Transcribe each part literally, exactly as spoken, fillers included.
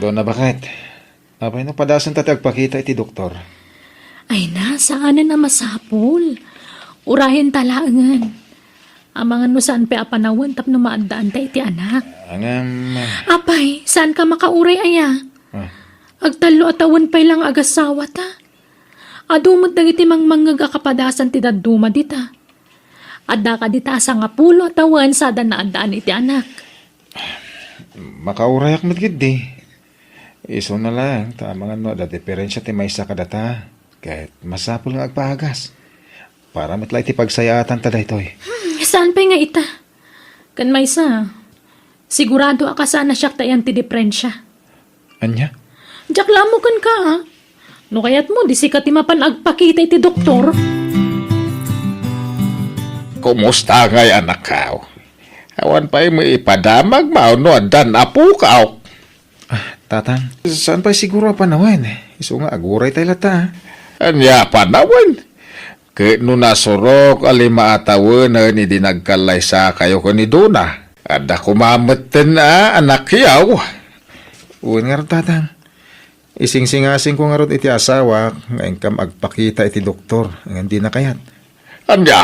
Donna, baket? Apay no padasenta ti agpakita iti doktor? Ay na, saanen a masapul. Urayenta laengen. Amangan no saan pay a panawen tapno maaddaanta iti anak. Ngem, apay, saanka makauray aya? Ah. Agtallo a tawen pay la nga agasawata. Adu met dagiti mangmangngeg a kapadasan ti dadduma dita. Adda kadi ta a sangapulo a tawen sada naaddaan iti anak. Makaurayak met ketdi. Isuna laeng ta amangan no adda diferensia ti maysa kadata, ket masapul nga agpaagas. Para met la iti pagsayaatanta daytoy. Hmm, saan pay nga ita? Ken maysa, sigurado a kasano siak ta iyan ti diferensia. Ania? Diak la ammo kenka, a. No kayatmo, di sika ti mapan agpakita iti doktor. Kumusta ngay, anakkaw? Awan pay met ipadamagmo no addan apokaw? Ah, Tatang, saan pay siguro a panawen? Isu nga aguraytay latta, a. Ania a panawen? Ket no nasurok a lima a tawenen idi nagkallaysakayo ken ni Dona, adda koma metten a anakyaw. Wen ngarud, Tatang. Isingsingasingko ngarud iti asawak nga inkam agpakita iti doktor ngem dina kayat. Ania?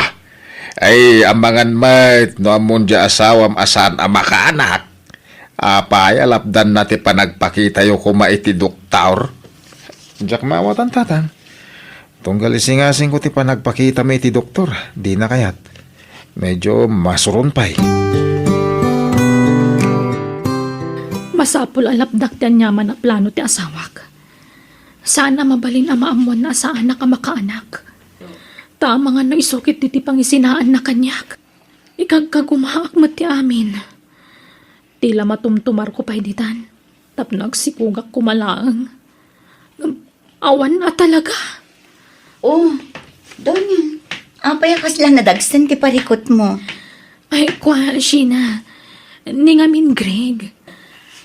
Ay, amangan met no ammon diay asawam a saan a makaanak. Apay a lapdanna ti panagpakitayo koma iti doktor? Diak maawatan, Tatang. Tunggal isingasingko ti panagpakitami iti doktor, dina kayat. Medyo masuron pay. Masapul a lapdak ti aniaman a plano ti asawak. Saan a mabalin a maammoanna a saanak a makaanak. Ta amangan no isu ketdi ti pangisinaanna kaniak. Ikagkagumaak met ti amin. Ti la matumtumarko pay ditan tapno agsikogak koma laeng. Ngem awan a talaga. Oh, Donya, apay a kasla nadagsen ti parikutmo? Ay, kua, Sheena, ni ngamin, Greg.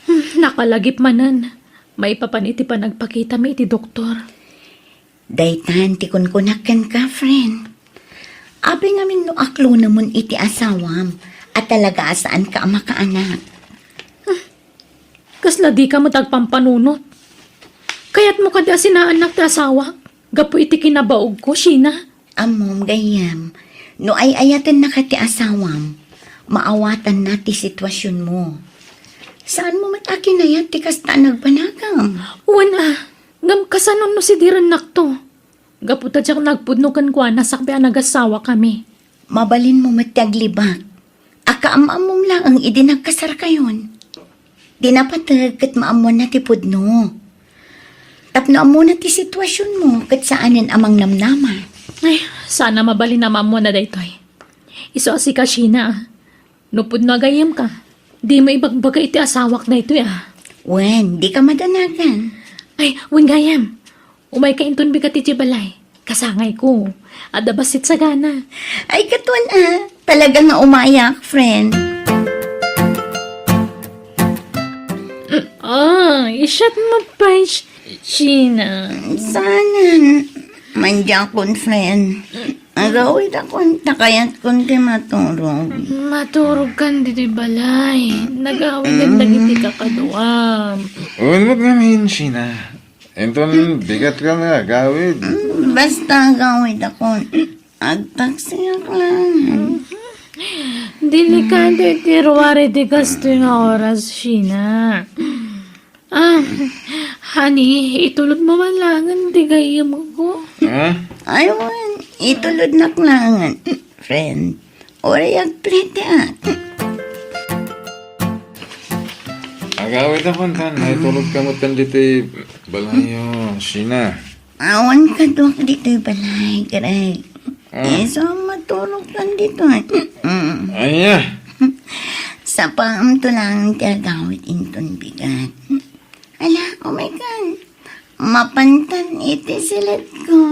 Hmm, nakalagip manen. Maipapan iti panagpakitami iti doktor. Daytan ti kunkunak kenka, friend. Apay ngamin no aklonemon iti asawam a talaga a saanka a makaanak? Kasla dika met agpampanunot. Kayatmo kadi a sinaannak ti asawak gapu iti kinabaogko, Sheena? Ammom, gayyem, no ay-ayatennaka ti asawam, maawatanna ti situasionmo. Saanmo met a kinayat ti kasta a nagbanagam? Wen a, ngem kasano no sidirennakto? Gapu ta diak nagpudno kenkuana sakbay a nagasawakami. Mabalinmo met ti aglibak. A kaam-ammom laeng idi nagkasarkayon. Ti napateg ket maammoanna ti pudno. Tapno ammona ti situasionmo ket saanen a mangnamnama. Ay, saan a mabalin a maammoanna daytoy. Isu a sika, Sheena, a. No pudno a gayyemka, dimo ibagbaga iti asawak daytoy, a. Wen, dika madanagan. Ay, wen gayam. Umayka inton bigat idiay balay. Kasangayko. Adda bassit sagana. Ay, katuan a. Talaga nga umayak, friend. Ah, isyat mo pa, Sh-, Sheena. Saanen. Mandiakon, friend. Agawidakon, ta kayatkon ti maturog. Maturogkan ditoy balay. Nagawiden dagiti kakaduam. Unod ngamin, Sheena. Inton bigatka nga agawid. Basta agawidakon. Agtaksiak lang. Delikado iti ruar iti kastoy nga oras, Sheena. Ah, honey, itulodmo man laengen ti gayyemko. Ha? Ay, wen, itulodnak laengen, friend. Uray agpliteak. Agawidakon, tan, naitulodka met ditoy balayo, Sheena. Awan kaduak ditoy balay, Greg. Ah. Isu a maturogkan ditoy. Mm. Ania? Sapaamto laeng ti agawid inton bigat. Ala, umaykan. Mapantan iti silitko.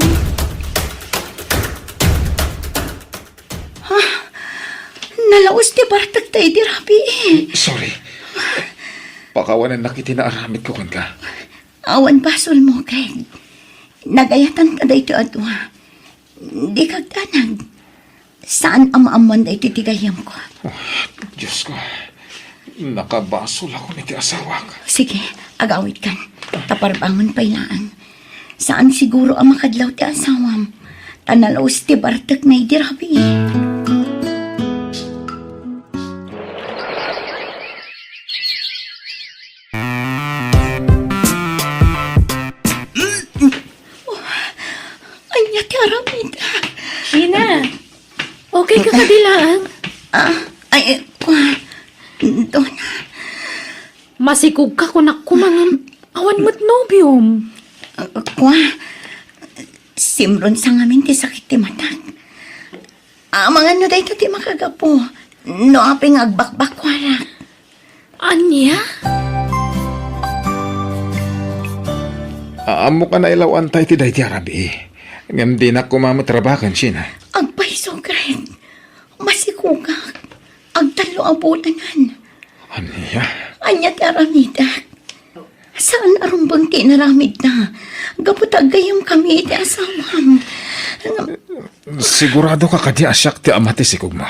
Ha? Nalaus ti bartekta idi rabii. Sorry. Pakawanennak iti naaramidko kenka. Awan basolmo, Greg. Nagayatan ta daytoy a dua. Dika agdanag. Saan a maammoan daytoy ti gayyemko. Oh, Diosko. Nakabasolakon iti asawak. Sige, agawidkan. Taparbangon pay laeng. Saan siguro a makadlaw ti asawam. Ta nalaus ti bartekna idi rabii. Oh, ania ti aramid? Sheena, okay ka kadi laeng? Ah, ay, kua, Dona. Masikog ka, kunak koma ngem awan met nobiom. Ah, kua, simron sa ngamin ti sakit ti matak. Amangan no dayta ti makagapu, no apay nga agbakbakuarak. Ania? Ammok a nailaw-anta iti daydi a rabii. Ngem dinak koma met rabaken, Sheena. Agpayso, Greg. Masikogak. Agtallo a bulanan. Ania? Ania ti aramidek? Saan a rumbeng ti inaramidna? Gapu ta aggayyemkami iti asawam. Ngem sigurado ka kadi a siak ti ama ti sikogmo?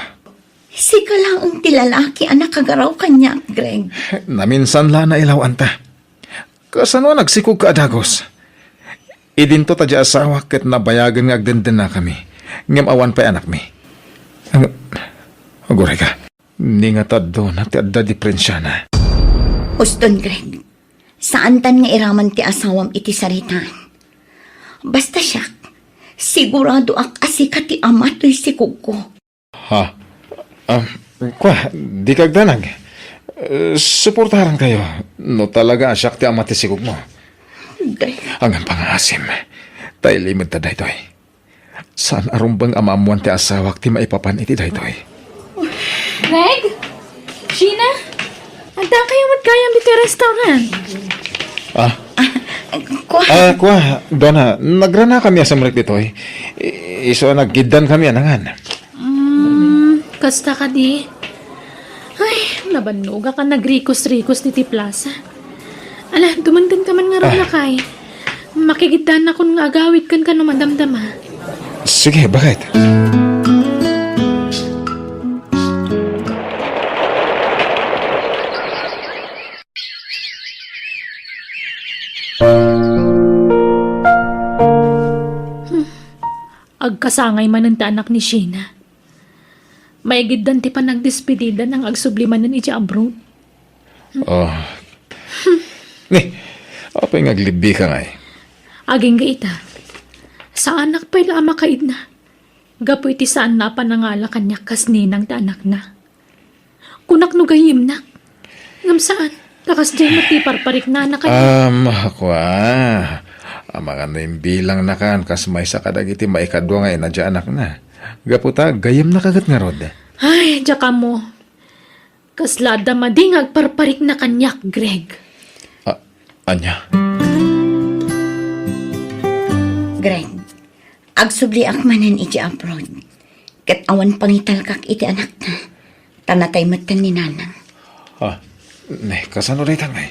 Sika laeng ti lalaki a nakagaraw kaniak, Greg. Naminsan la a nailaw-anta. Kasano a nagsikogka a dagus? Idinto ta di asawak ket nabayagen nga agdendennakami, ngem awan pay anakmi. Ang-, aguray ka. Ni nga taddo na ti adda diferensiana. Uston, Greg. Saantan nga iraman ti asawam iti saritaan. Basta siak, siguradoak a sika ti ama toy sikogko. Ha? Ah, kua, di ka agdanag. Eh, suportaran kayo, no talaga a siak ti ama ti sikogmo. Greg. Awan pangaasim. Ta ilimed ta daytoy. Saan a rumbeng a maammuan ti asawak ti maipapan iti daytoy. Greg? Sheena? Adda kayo met gayam ditoy restaurant? Ah? Ah, kua. Ah, kua, Dona, nagranakami a sumrek ditoy. I-, isu a nagkiddankami a nangan. Mm, kasta kadi. Ay, nabannogak a nagrikos-rikos ditoy plaza. Ala, dumenggenka man ngarud, lakay. Makigiddanakon nga agawid kenka no madamdama. Sige, bakit? Hmm. Agkasangay manen ti anak ni Sheena. Maigiddan ti panagdespedida nang agsubli manen idiay abroad. Oh. Ni, apay nga aglibbika ngay? Agingga ita. Saanak pay la a makaidna. Gapu iti saanna a panangala kaniak kas ninang ti anakna. Kunak no gayyemnak. Ngem saan, ta kasdiay met ti parpariknana kaniak. Um, kua. Amangan no imbilangnakan kas maysa kadagiti maikadua nga ina ti anakna. Gapu ta, gayyemnaka ket ngarud. Ay, diak ammo. Kasla adda madi nga agparparikna kaniak, Greg. A-, ania? Greg, agsubliak manen iti abroad. Ket awan pangitalkak iti anakta. Ta natay metten ni nanang. Ah, ne, kasano dayta ngay?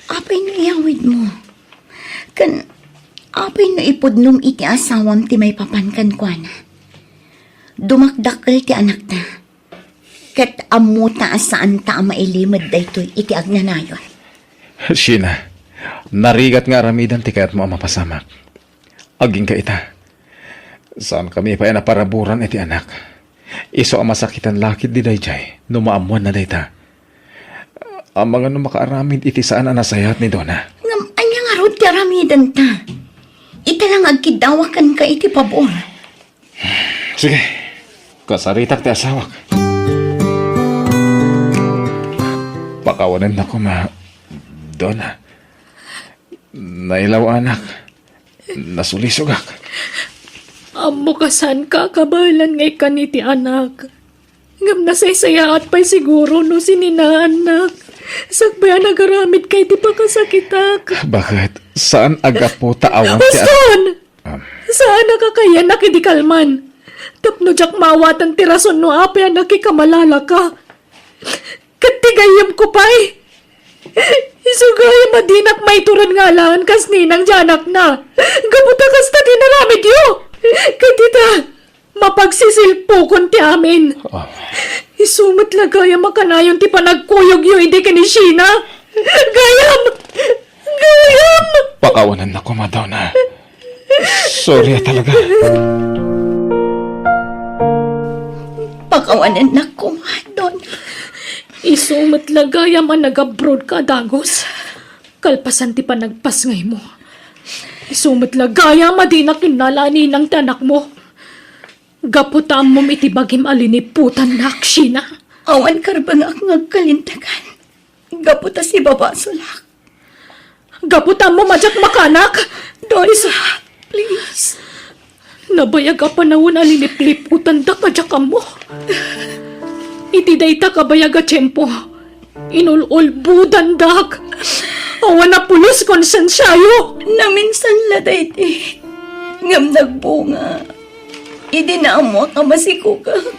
Apay no iyawidmo? Ken apay no ipudnom iti asawam ti maipapan kenkuana? Dumakdakkel ti anakta. Ket ammota a saanta a mailimed daytoy iti agnanayon. Sheena, narigat nga aramidan ti kayatmo a mapasamak. Agingga ita. Saankami pay a naparaburan iti anak. Isu a masakitan la ketdi daydiay no maammoanna dayta. Amangan no makaaramid iti saan a nasayaat ni Dona. Ngem ania ngarud ti aramidenta? Ita la nga agkiddawak kenka iti pabor. Sige, kasaritak ti asawak. Pakawanennak koma, Dona. Nailawanak. Nasulisogak. Ammok a saanka a kabaelan nga ikkan iti anak. Ngem nasaysayaat pay siguro no sininaannak. Sakbay a nagaramidka iti pakasakitak. Bakit? Saan a gapu ta awan ti a- Uston! Um. Saan a kakayanak idi kalman. Tapno diak maawatan ti rason no apay a nakikamalalaka. Ket ti gayyemko pay, isu gayam a dinak maitured nga alaen kas ninang ti anakna. Gapu ta kasta ti inaramidyo. Ket ita, mapagsisilpokon ti amin. Ah. Isu met la gayam a kanayon ti panagkuyogyo idi ken ni Sheena. Gayam! Gayam! Pakawanennak koma, Donna. Sorry a talaga. Pakawanennak koma, Donna. Isu met la gayam a nag-abroad ka a dagus. Kalpasan ti panagpasngaymo. Isu met la gayam a dinak innala a ninang ti anakmo. Gapu ta ammom iti bagim a liniputannak, Sheena. Awan karbengak nga agkalintegan. Gapu ta sibabasolak. Gapu ta ammom a diak makanak. Donna, please. Nabayag a panawen a linipliputandak a diak ammo. Iti dayta kabayag a tiempo, inul-ulbodandak. Awan a pulos konsensiayo. Naminsan la daydi, ngem nagbunga. Idi naammoak a masikogak,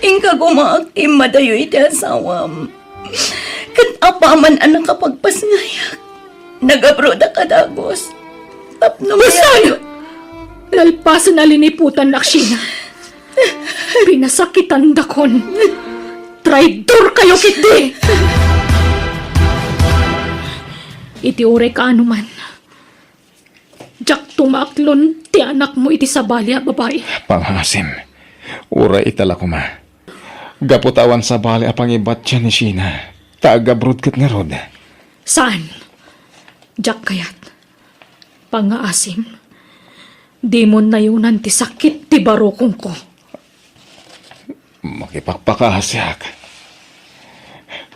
inkagumaak ti immadayo iti asawam. Ket apaman a nakapagpasngayak, nag-abroadak a dagus. Tapno Bastan! Nalpasen a liniputannak, Sheena. Pinasakitandakon. Traidor kayo, ketdi! Iti uray kaano man, diak tumaklon ti anakmo iti sabali a babai. Pangaasim, uray ita la koma. Gapu ta awan sabali a pangibatian ni Sheena, ta ag-abroad ket ngarud. Saan? Diak kayat. Pangaasim, dimon nayonan ti sakit ti barukongko. Makipakpakaasiak.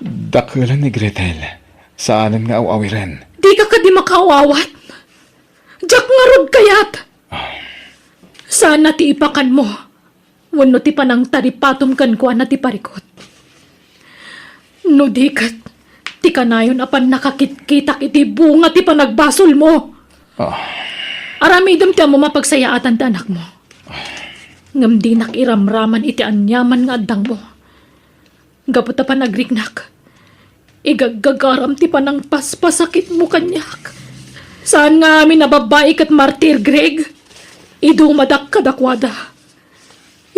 Dakelen ni Gretel. Saanen nga aw-awiren. Dika kadi makaawawat? Diak ngarud kayat. Sana ti ipakanmo wenno ti panangtaripatom kenkuana ti parikut. No di ket, ti kanayon a pannakakitkitak iti bunga ti panagbasolmo. Ah. Aramidem ti ammom a pagsayaatan ti anakmo. Ngem dinak iramraman iti aniaman nga addangmo. Gapu ta panagriknak, igaggagaram ti panangpaspasakitmo kaniak. Saan nga amin a babbai ket martir, Greg. Idumadak kadakuada.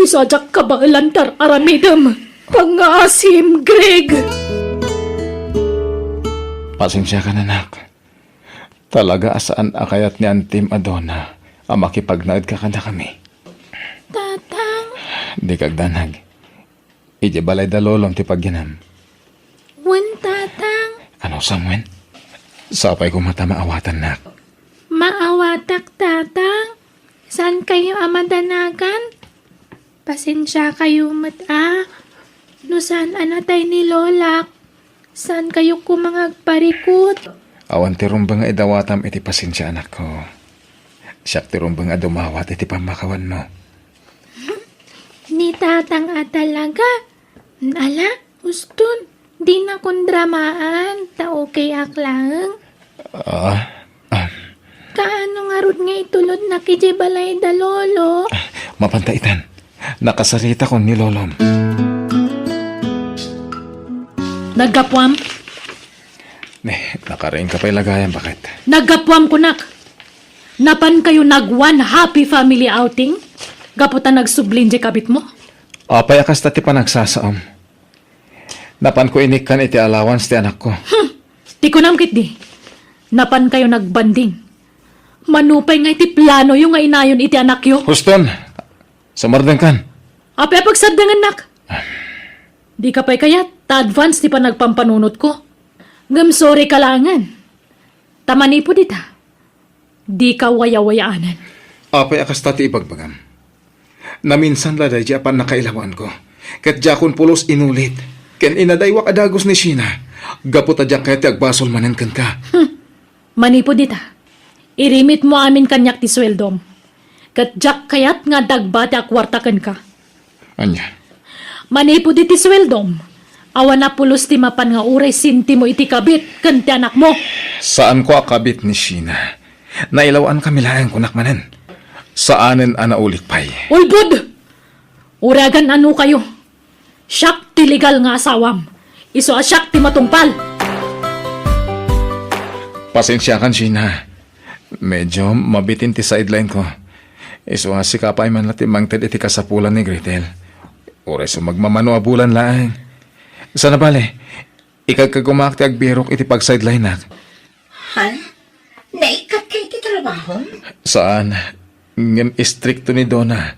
Isu a diak kabaelan ti ar-aramidem. Pangaasim, Greg! Pasensiakan, anak. Talaga a saan a kayat ni antim a Donna a makipagnaedka kadakami. Tatang. Dika agdanag. Idiay balay da lolom ti pagyanam. Wen, Tatang. Anusam wen? Sapay koma ta maawatannak. Maawatak, Tatang. Saan kayo a madanagan? Pasensiakayo met a. No saan a natay ni Lolak, saan kayo koma nga agparikut? Awan ti rumbeng nga idawatam iti pasensia, anakko. Siak ti rumbeng a dumawat iti pammakawanmo. Ni Tatang a talaga. Ala, uston, dinakon dramaan, ta okay ak laeng. Ah, ah. Kaano ngarud nga itulodnak idiay balay da Lolo? Ah, mapanta itan. Nakasaritakon ni Lolom. Naggapuam? Ne, nakariingka pay la gayam, baket. Naggapuam kunak. Napan kayo nag one happy family outing? Gapu ta nagsublin diay kabitmo? Apay a kasta ti panagsasaom? Napanko inikkan iti allowance ti anakko. Hmm. Ti kunam ketdi, napan kayo nagbanding. Mano pay nga iti planoyo nga inayon iti anakyo? Huston, sumardengkan. Apay a pagsardengennak? Dika pay kayat ta advance ti panagpampanunotko. Ngem sorry ka laengen. Ta manipud ita, dika wayawayaanen. Apay a kasta ti ibagbagam? Naminsan la daydi a pannakailawanko, ket diakon pulos inulit, ken inadaywak a dagus ni Sheena, gapu ta diak kayat ti agbasol manen kenka. Hmm. Manipud ita, irimitmo amin kaniak ti sueldom, ket diak kayat nga adda agbati a kuarta kenka. Ania? Manipud iti sueldom, awan a pulos ti mapan nga uray sentimo iti kabit ken ti anakmo. Saanko a kabit ni Sheena. Nailawaankami laeng, kunak manen. Saanen a naulik pay. Ulbod! Uray agan-ano kayo. Siak ti legal nga asawam. Isu a siak ti matungpal. Pasensiakan, Sheena. Medyo mabitin ti sideline ko. Isu a sika pay man la ti mangted iti kasapulan ni Gretel. Uray sumagmamano a bulan laeng. Sana bale, ikagkagumaak ti agbirok iti pagsideline-ak. Ha? Naikkat ka iti trabaho? Saan. Ngem istrikto ni Dona.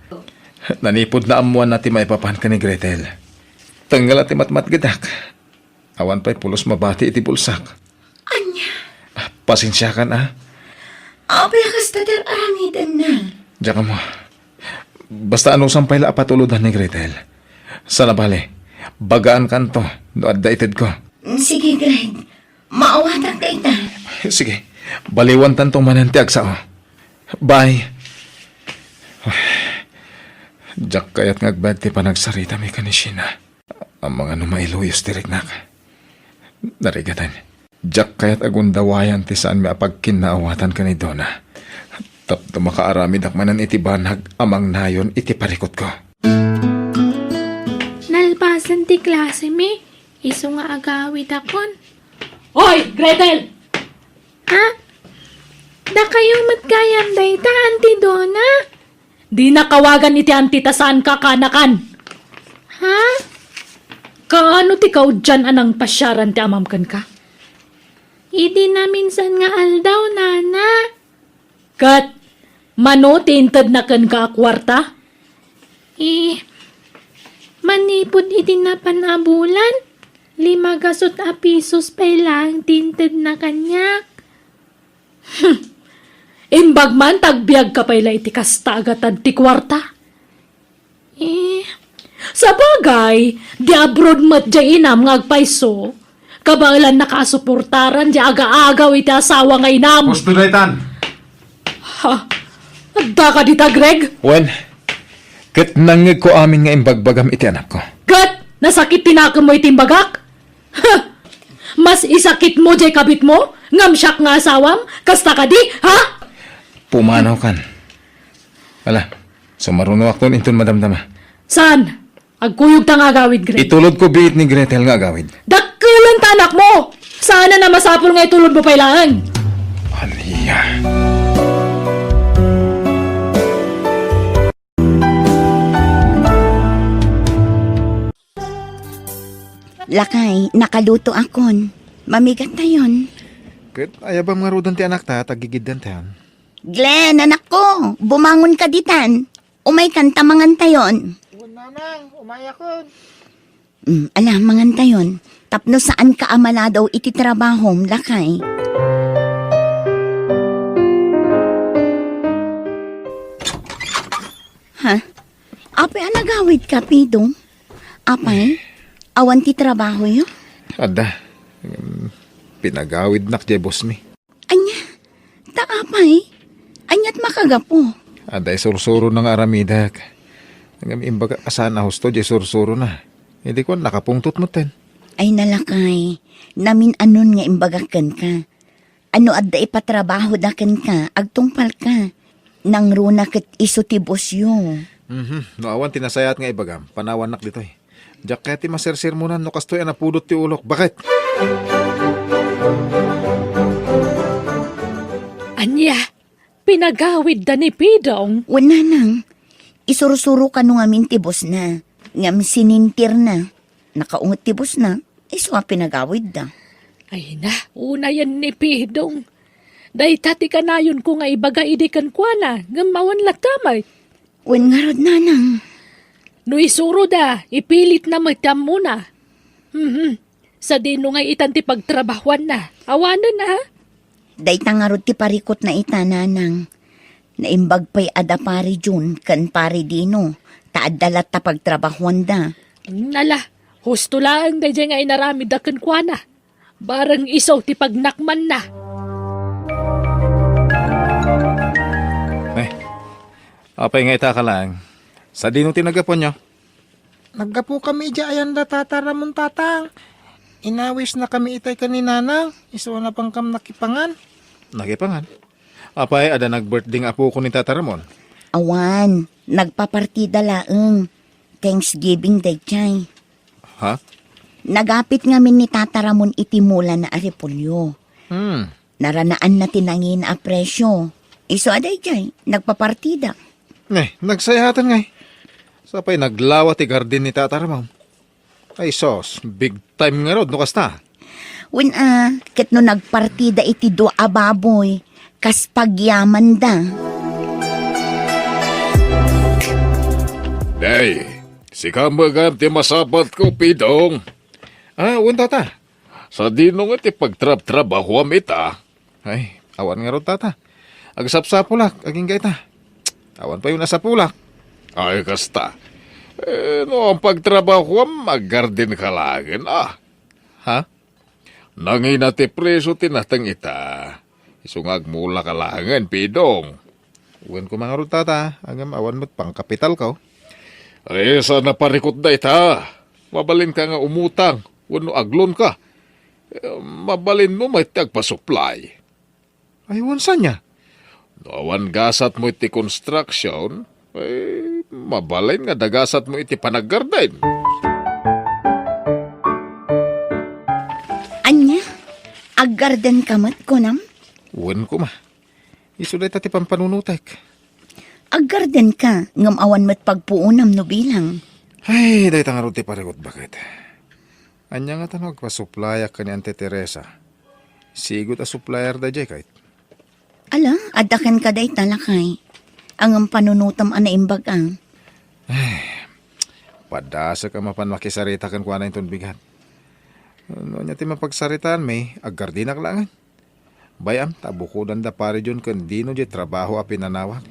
Nanipud naammoanna ti maipapan ken ni Gretel. Tengngel a ti matmatgedak. Awan pay pulos mabati iti bulsak. Ania? Ah, pasensiakan, a. Apay a kasta ti ar-aramidenna? Diak ammo. Basta anusam pay la a patulodan ni Gretel. Sana bale, bagaankanto no adda itedko. Sige, Greg. Maawatak dayta. Sige, baliwantanto manen ti agsao. Bye. Diak kayat nga agbayag ti panagsaritami ken ni Sheena. Amangan no mailuyos ti riknak. Narigaten, diak kayat a gundawayan ti saanmi a pagkinnaawatan ken ni Dona. Tapno makaaramidak manen iti banag a mangnayon iti parikutko. Nalpasen ti klasemi, isu nga agawidakon. Oy, Gretel! Ha? Dakayo met gayam dayta, Auntie Dona? Dinak awagan iti auntie ta saanka a kaanakan. Ha? Kaano ti kaudian a nangpasiaran ti amam kenka? Idi naminsan nga aldaw, nana. Ket mano ti intedna kenka a kuarta? Eh, manipud iti napan a bulan, lima gasut a pisos pay laeng ti intedna kaniak. Hmm. Imbag man ta agbiagka pay la iti kasta a gatad ti kuarta. Eh, sabagay, di abroad met diay inam nga agpayso. Kabaelannaka a suportaran diay aga-agaw iti asawa nga inam. Husto daytan. Ha? Addaka dita, Greg? Wen, ket nangngegko amin nga imbagbagam iti anakko. Ket nasakit ti nakemmo iti imbagak? Huh! Mas isakitmo diay kabitmo ngem siak nga asawam? Kasta kadi, ha? Pumanawkan. Ala, sumarunoakton inton madamdama. Saan? Agkuyogta nga agawid, Greg. Itulodko biit ni Gretel nga agawid. Dakkelenta anakmo! Saanen a masapul nga itulodmo pay laeng. Ania? Lakay, nakalutoakon. Mamigattayon. Ket ayabam ngaruden ti anakta, ta aggigiddantayon. Glenn, anakko, bumangonka ditan. Umaykan ta mangantayon. Wen, nanang, umayakon. Mm, ala, mangantayon. Tapno saanka a maladaw iti trabahom, lakay. Ha? Apay a nagawidka, Pidong? Apay, awan ti trabahoyo? Adda. Em, pinagawidnak diay bossmi. Ania? Ta apay? Aniat makagapu? Adda isursurona nga aramidek. Ngem imbagak a saan a husto diay sursurona. Idi kuan, nakapungtot metten. Ay, nalakay. Namin-anon nga imbagak kenka. Ano adda ipatrabahoda kenka, agtungpalka. Nangruna ket isu ti bossyo. Mhm. No awan ti nasayaat nga ibagam, panawannak ditoy. Diak kayat ti masersermonan no kastoy a napudot ti ulok. Baket? Ania? Pinagawidda ni Pidong? Wen, nanang. Isursuro kano ngamin ti bossna. Ngem sinintirna. Nakaunget ti bossna. Isu a pinagawidda. Ay na, unayen ni Pidong. Dayta ti kanayonko nga ibaga idi kenkuana, ngem awan latta met. Wen ngarud, nanang. No isuroda, ipilitna met ti ammona. Mhm. Sadino nga itan ti pagtrabahuanna? Awanen, a? Dayta ngarud ti parikutna ita, nanang. Naimbag pay a da Pari Jun ken Pari Dino, ta adda latta pagtrabahuanda. Nala, husto laeng daydiay nga inaramidda kenkuana. Bareng isu ti pagnakmanna. Eh, apay nga ita ka laeng? Sadino ti naggapuanyo? Naggapukami idiay ayan da Tata Ramon, Tatang. Inawisnakami itay ken ni Nanang, isu a napankam nakipangan. Nakipangan? Apay, adda nag-birthday nga apoko ni Tata Ramon? Awan, nagpapartida laeng. Thanksgiving daydiay. Ha? Nagapit ngamin ni Tata Ramon iti mulana a repolyo. Hmm. Naranaanna ti nangina a presyo. Isu a daydiay, nagpapartida. Ne, nagsayaatan ngay. Sapay naglawa ti garden ni Tata Ramon. Ay sus, big time ngarud no kasta. Wen a, ket no nagpartida iti dua a baboy, kas pagyamanda. Day, sika met gayam ti masabatko, Pidong. Ah, wen, Tata. Sadino nga ti pagtrabtrabahuam ita? Ay, awan ngarud, Tata. Agsapsapulak, agingga ita. Awan pay unasapulak. Ay, kasta. Eh, no ang pagtrabahuam, aggarden ka laengen, ah. Ha? Nangina ti presyo ti nateng ita. Isu nga agmula ka laengen, Pidong. Wen koma ngarud, Tata, ngem awan met pangkapitalko. Ay, saan a parikut dayta. Mabalin ka nga umutang, wenno aglon ka. Eh, mabalin mo met ti agpasuplay. Ay, wen saan nia? No awan gasat mo iti construction, eh, mabalin nga dagasat mo iti panaggarden. Ania? Aggarden ka met, kunam? Wen koma. Isu dayta ti pampanunotek. Aggarden ka, ngem awan met pagpuonam no bilang. Ay, dayta ngarud ti parikut baket. Ania ngata no agpasuplayak ken ni Auntie Teresa? Sigud a supplier daydiay, kayat. Ala, adda kenka dayta, lakay. Ngem panunotam a naimbag a. Ay, padasek a mapan makisarita kenkuana inton bigat. No ania ti mapagsaritaanmi, aggardenak laengen. Bay-am ta bukodanda pari John ken Dino diay trabaho a pinanawak.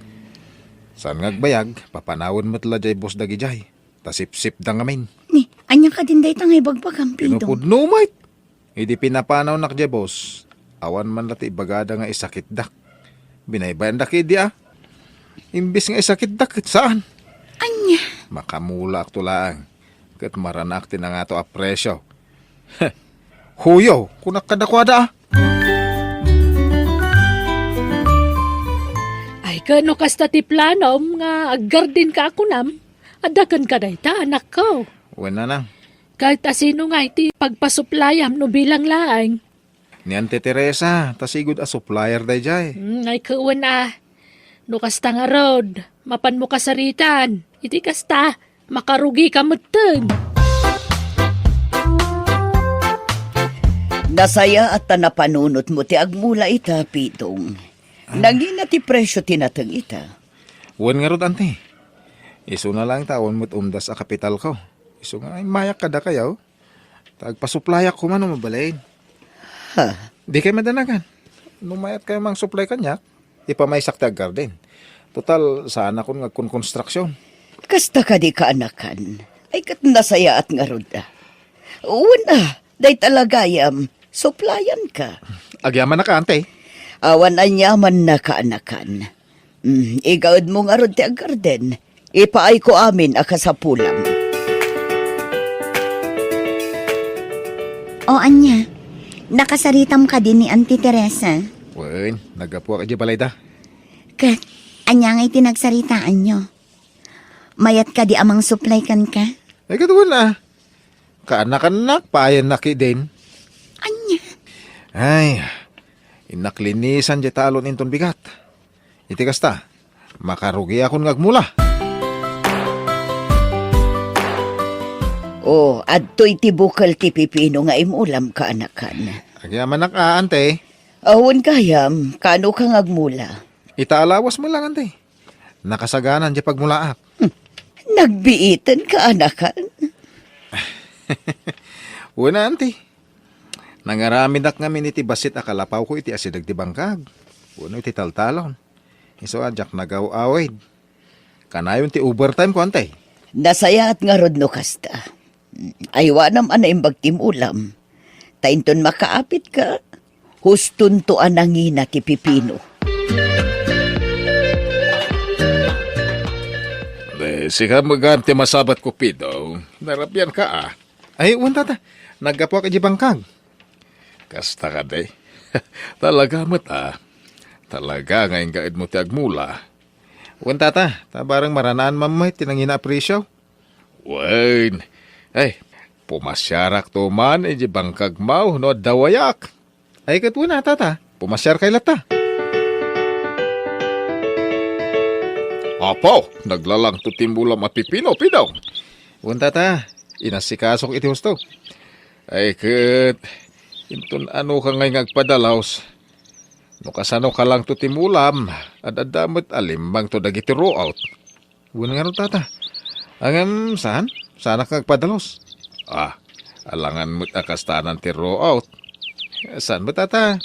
Saan nga agbayag, papanawen met la diay boss dagidiay. Ta sipsipda ngamin. Ni, ania kadin dayta nga ibagbagam, Pidong? Pinupudno met. Idi pinapanawnak diay boss, awan man la ti ibagada nga isakitdak. Binaybayandak idi a. Imbes nga isakitdak, ket saan. Ania? Makamulaakto laeng. Ket maranaak ti nangato a presyo. Huyo, kunak kadakuada a. Ay, ken no kasta ti planom nga aggarden ka a kunam, adda kenka dayta, anakko. Wen, nanang. Ket asino ngay ti pagpasuplayam no bilang laeng? Ni Auntie Teresa, ta sigud a supplier daydiay. Hmm, ay, ket wen a. No kasta ngarud, mapanmo kasaritaan. Iti kasta, makarugika metten. Nasayaat ta napanunotmo ti agmula ita, Pidong. Ah. Nangina ti presyo ti nateng ita? Wen ngarud, Auntie. Isuna laeng ta awan met umdas a kapitalko. Isu nga immayak kadakayo. Ta agpasuplayak koma no mabalin. Ha? Dikay madanagan. No mayatkayo mangsuplay kaniak, ipamaysak ti aggarden. Total, saanakon nga agkonkonstruksion. Kasta kadi, kaanakan? Ay, ket nasayaat ngarud a. Wen a, dayta la gayam, suplayanka. Agyamanak, Auntie. Awan aniamanna, kaanakan. Mm, igaedmo ngarud ti aggarden. Ipaayko amin a kasapulam. O ania, nakasaritam kadi ni Auntie Teresa? Wen, naggapuak idiay balayda. Ket, ania ngay ti nagsaritaanyo? Mayat kadi a mangsuplay kenka? Ay, ket wen a. Kaanakannak, payennak idin. Ania? Ay, innak linisan diay talon inton bigat. Iti kasta, makarugiakon nga agmula. O, adtoy ti bukel ti pipino nga imulam, kaanakan. Agyamanak a, Auntie. Awan gayam, kaano ka nga agmula? Ita a lawas met lang, Auntie. Nakasaganan diay pagmulaak. Hmm. Nagbiiten, kaanakan? Wen a, Auntie. Nangaramidak ngamin iti bassit a kalapawko iti asideg ti bangkag wenno iti taltalon. Isu a diak nagaw-awid. Kanayon ti overtime ko, Auntie. Nasayaat ngarud no kasta. Aywanam a naimbag ti mulam. Ta inton makaapitka, hustonto a nangina ti pipino. Eh, sika met gayam ti masabatko, Pidong. Narabian ka, a. Ay, wen, Tata. Naggapuak idiay bangkag. Kasta kadi. Talaga met, a. Talaga nga ingaedmo ti agmula. Wen, Tata, ta bareng maranaan man met ti nangina a presyo. Wen. Ay, pumasiarakto man idiay bangkagmo no adda wayak. Ay, ket wen a, Tata. Pumasiarkay latta. Apo, naglalangto ti mulam a pipino, Pidong. Wen, tata, inasikasok iti husto. Ay, ket, inton ano ka ngay nga agpadalus? No kasano ka langto ti mulam, ad-adda met a limmangto dagiti ruot. Wen ngarud, tata. Ngem, saan? Saanak nga agpadalus? Ah, alangan met a kastanan ti ruot. Saan met, tata?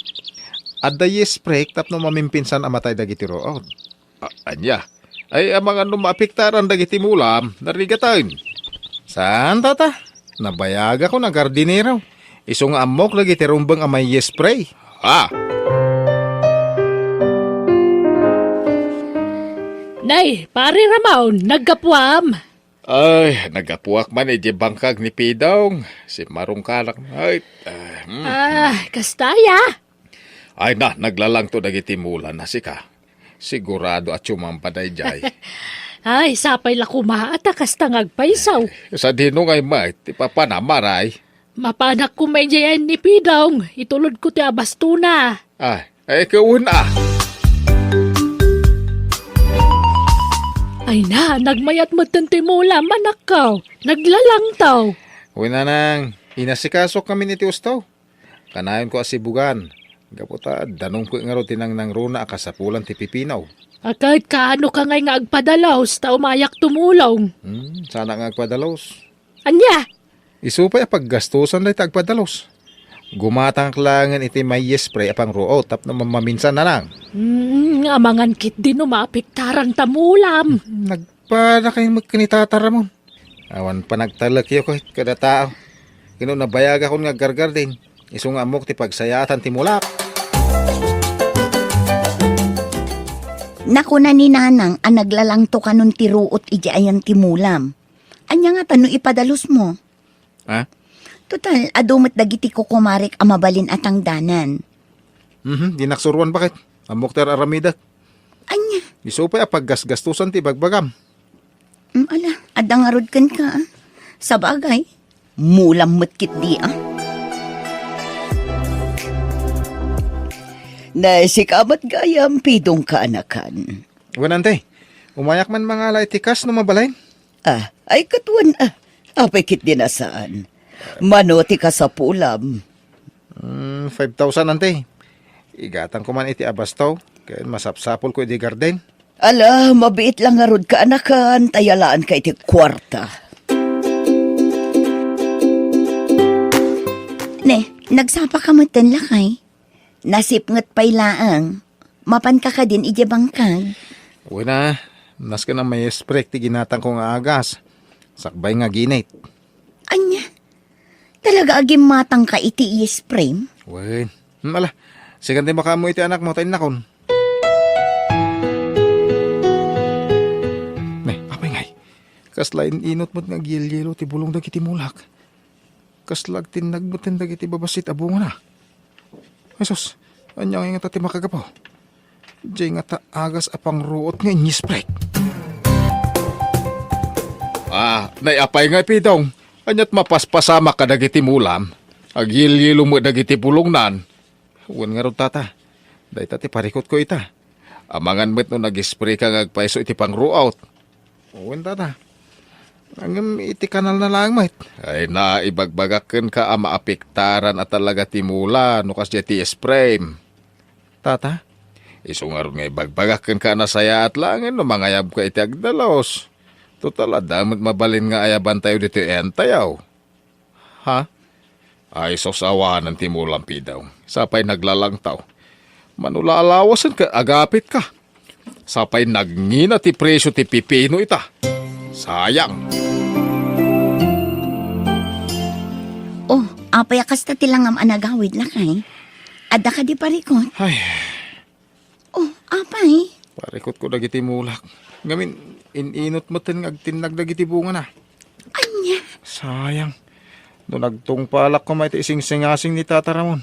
Adda yeast break tapno mamimpinsan a matay dagiti ruot. A-, ania? Ay, amangan no maapektaran dagiti mulam, narigaten. Saan, tata? Nabayagakon a gardinero. Isu nga ammok dagiti rumbeng a may yeast spray. Ah! Nay, Pare Ramon, naggapuam. Ay, naggapuak man idiay bangkag ni Pidong. Simmarungkanak. Ay, ah, hmm. Ah, kasta aya? Ay na, naglalangto dagiti mulam a sika. Sigurado a sumamba daydiay. Ay, sapay la koma ta kasta nga agpayso. Sadino ngay met ti papanam, Maray? Mapanak koma idiay ni Pidong, itulodko ti abastona. Ay, ay, kauna. Ay na, nagmayat metten ti mulam, anakko. Naglalangto. Wen, nanang, inasikasok kami iti husto. Kanayonko a sibugan, gapu ta danumko ngarud ti nangnangruna a kasapulan ti pipino. Ket kaano ka ngay nga agpadalus ta umayak tumulong? Hmm, saanak nga agpadalus. Ania? Isu pay a paggastusan dayta agpadalus. Gumatangak laengen iti may yeast spray a pangruot tapno mamaminsan, nanang. Hmm, amangan ketdi no maapektaran ta mulam. Hmm, nagpadakayo met ken ni Tata Ramon. Awan panagtalekyo ket kadatayo. Ket no nabayagakon nga aggargarden, isu nga ammok ti pagsayaatan ti mulak. Nakuna ni Nanang a naglalangto kanon ti ruot idiay ayan ti mulam. Ania ngata no ipadalusmo? Ha? Total, adu met dagiti kukumarek a mabalin a tangdanan. Mhm, dinak suroan, baket. Ammok ti ar-aramidek. Ania? Isu pay a paggasgastusan ti ibagbagam. Mm, ala, adda ngarud kenka, ah. Sabagay, mulam met ketdi, ah. Nay, sika met gayam, Pidong kaanakan. Wen, ante, umayak man mangala iti kas no mabalin. Ah, ay, ket wen, ah. Apay ketdi a saan? Mano ti kasapulam? Mm, five thousand, ante. Igatangko man iti abasto, ken masapsapulko idi garden. Ala, mabiit la ngarud kaanakan, ta yalaanka iti kuarta. Ne, nagsapaka metten, lakay? Nasipnget pay laeng. Mapanka kadin idiay bangkag? Wen a, nasken a may yeast break ti ginatangko nga agas. Sakbay nga ginit. Ania? Talaga a gimmatangka iti yeast spray? Wen. Hmm, ala. Sikan ti makaammo iti anakmo, ta innakon. Ne, apay ngay. Kasla in-inut met nga agyelyelo ti bulong dagiti mulak. Kasla agtinnag metten dagiti babassit a bungana. Ay sus, ania ngay ngata ti makagapu? Diay ngata agas a pangruot nga inyisprek. Ah, nay apay nga, Pidong? Ania't mapaspasamak kadagiti mulam? Agyelyelo met dagiti bulongnan. Wen ngarud, tata. Dayta ti parikutko ita. Amangan met no nag-spray ka nga agpayso iti pangruot. Wen, tata. Ngem iti kanalna laeng met. Ay na, ibagbagak kenka a maapektaran a talaga ti mula no kasdiay ti spray. Tata, isu ngarud nga ibagbagak kenka a nasayaat laengen no mangayabka iti agdalus. Total, adda met mabalin nga ayabantayo ditoy ayantayo. Ha? Ay, sus, awanen ti mulam, Pidong. Sapay naglalangtaw. Mano la a lawasen ket agapitka. Sapay nagngina ti presio ti pipino ita. Sayang. Oh, apay a kasta ti langam a nagawid, lakay? Adda kadi parikot? Ay, Oh, apay? Parikutko dagiti mulak. Ngamin, in-inut metten nga agtinnag dagiti bungana. Ania? Sayang. No nagtungpalak koma iti singsingasing ni Tata Ramon.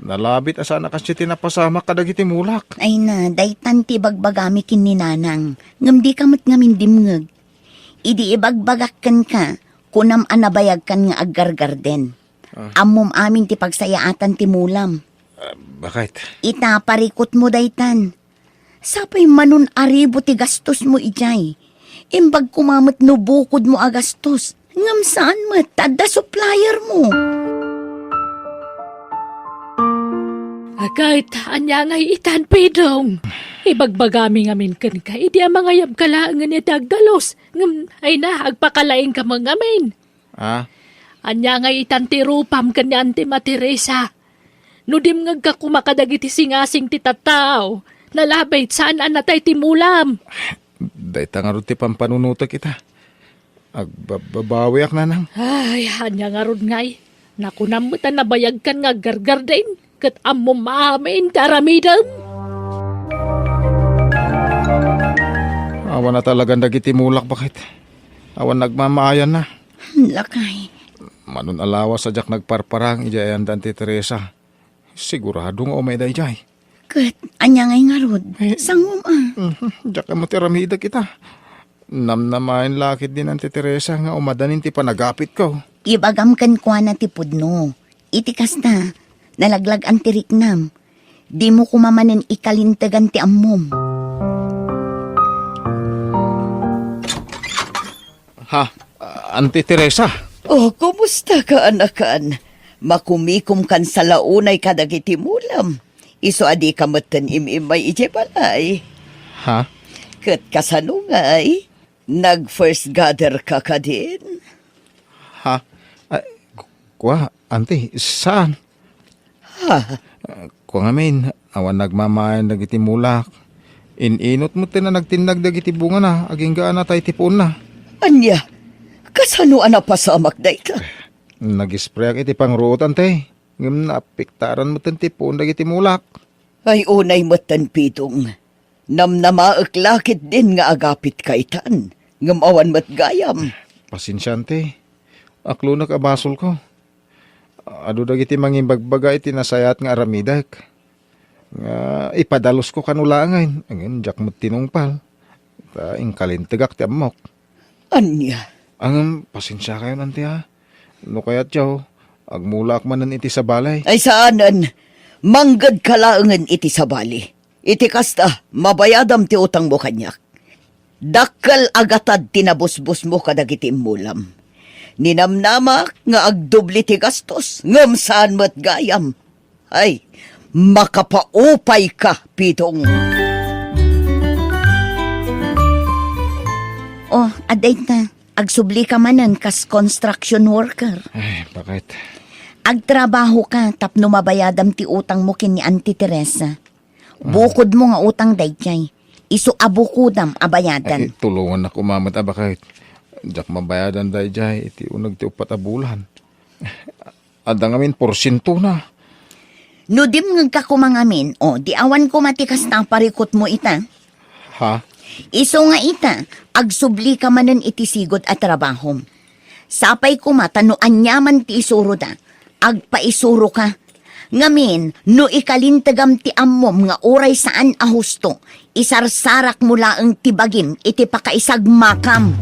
Nalabit a saan a kasdiay ti napasamak kadagiti mulak. Ay na, daytan ti ibagbagami ken ni Nanang. Ngem dika met ngamin dimngeg. Idi ibagbagak kenka, kunam a nabayagkan nga aggargarden. Ah. Ammom amin ti pagsayaatan ti mulam. Ah, baket? Ita, parikutmo daytan. Sapay manon aribu ti gastosmo idiay. Imbag koma met no bukodmo a gastos. Ngem saan met ta adda suppliermo. Ket ania ngay itan, Pidong? Ibagbagami ngamin kenka idi a mangayabka laengen iti agdalus. Ngem, ay na, agpakalaingka met ngamin. Ah? Ania ngay itan ti rupam ken ni Anti Materesa? No dimngegka koma kadagiti singasing ti tattao, nalabit saan a natay ti mulam. Dayta ngarud ti pampanunotek ita. Agbababawiak, Nanang. Ay, ania ngarud ngay? Nakunam met a nabayagkan nga aggargardin, ket ammom amin ti aramidem. Awan a talagan dagiti mulak, baket. Awan nagmamaayanna. Lakay. Manon a lawas a diak nagparparang idiay ayandan ti Teresa. Sigurado nga umay daydiay. Ket ania ngay ngarud? Eh, sangom a. Mhm, diak ammo ti aramidek ita. Namnamaen la ketdin Anti Teresa nga umadanin ti panagapitko. Ibagam kenkuana ti pudno. Iti kasta, nalaglag-an ti riknam. Dimo koma manen ikalintegan ti ammom. Ha, Anti Teresa? Oh, kumusta ka, anakan? Makumikomkan sa la unay kadagiti mulam. Isu a dika metten im-immay idiay balay. Ha? Ket kasano ngay? Nag-first gather ka kadin? Ha? Ay, ku-, kua, Anti, saan? Ha? Kua ngamin, awan nagmamaayan dagiti mulak. In-inut metten a nagtinnag dagiti bungana, agingga a natay ti puonna. Ania? Kasano a napasamak dayta? Nag-sprayak iti pangruot, Anti. Ngem naapektaran metten ti puon dagiti mulak. Ay, unay metten, Pidong. Namnamaek la ketdin nga agapitka itan, ngem awan met gayam. Pasensia, Anti. Aklonek a basolko. Adu dagiti mangimbagbaga iti nasayaat nga aramidek. Nga ipadalusko kano laengen, ngem diak met tinungpal. Ta inkalintegak ti ammok. Ania? Ngem, pasensiakayon, Anti, a. No kayatyo, agmulaak manen iti sabali. Ay, saanen. Manggedka laengen iti sabali. Iti kasta, mabayadam ti utangmo kaniak. Dakkel a gatad ti nabusbusmo kadagiti immulam. Ninamnamak nga agdubli ti gastos, ngem saan met gayam. Ay, makapaupayka, Pidong. Oh, adda ita, agsublika manen kas construction worker. Ay, bakit? Agtrabahoka tapno mabayadam ti utangmo ken ni Auntie Teresa. Bukodmo nga utang daydiay. Isu a bukodam a bayadan. Ay, tulongannak koma met a bakit. Diak mabayadan daydiay iti uneg ti uppat a bulan. Adda ngamin porsientona. No dimngegka koma ngamin, o, di awan koma ti kasta a parikutmo ita. Ha? Isu nga ita, agsublika manen iti sigud a trabahom. Sapay koma ta no aniaman ti isuroda, agpaisuroka. Ngamin, no ikalintegam ti ammom nga uray saan a husto, isarsarakmo laeng ti bagim iti pakaisagmakam.